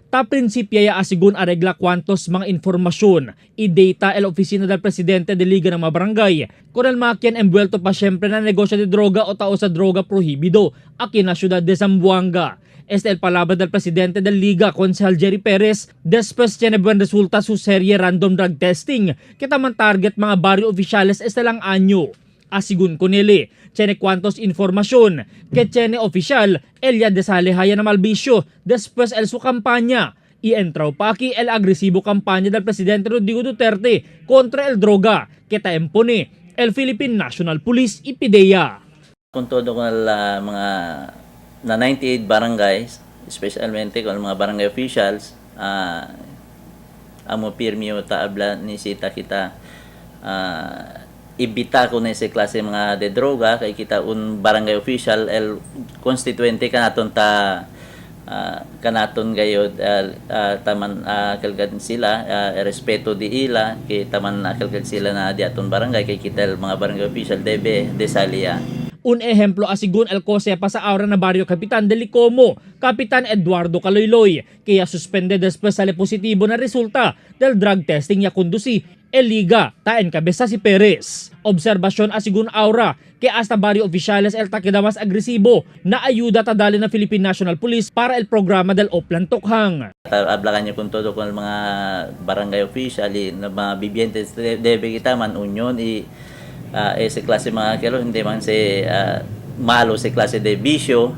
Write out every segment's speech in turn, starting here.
Ta prinsipya ya asigun aregla cuantos mga informasyon y data el oficina del presidente de Liga ng mga Barangay. Con el makien envuelto pa siyempre na negosyo de droga o tao sa droga prohibido aquí na siyudad de Zamboanga. Este el palabra del presidente del Liga, Konsehal Jerry Perez, después tiene buen resulta su serie random drug testing, kita man target mga barrio oficiales este lang año. Asigun kunili, tiene cuantos informasyon, que tiene oficial, el ya desale haya na malbisyo, después el su campaña. Y entrao pa aquí el agresibo campaña del presidente Rodrigo Duterte contra el droga, que ta impone el Philippine National Police y PDEA. Con todo con la mga na 98 barangays, especialmente con mga barangay officials, amo pirmio ta habla ni sita kita ibita ko na ese klase mga de droga kay kita un barangay official el constituente kanaton ta kanaton gayod taman kalgad sila respeto di ila kay taman kalgad sila na di aton barangay kay kita el mga barangay official debe desalia. Un ehemplo asigun el COSEPA sa aura na barrio Kapitan de Licomo, Kapitan Eduardo Caloyloy, kaya suspende después sale positibo na resulta del drug testing ya conduci el Liga, ta en cabeza si Perez. Obserbasyon asigun aura, que hasta barrio oficiales el takeda mas agresibo na ayuda ta dali na Philippine National Police para el programa del Oplan Tokhang. Habla kanyo con todo con mga barangay official y na mga vivientes debe kita man union y ese klase mga kelo hindi man se malo se klase de bisyo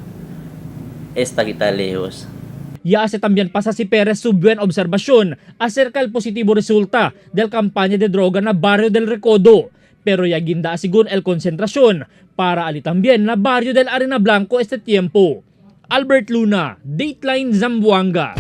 esta kita lejos. Ya hace también pasa si Perez su buena observación acerca del positivo resulta del campaña de droga na Barrio del Recodo. Pero ya ginda asigun el concentración para ali también na Barrio del Arena Blanco este tiempo. Albert Luna, Dateline Zamboanga.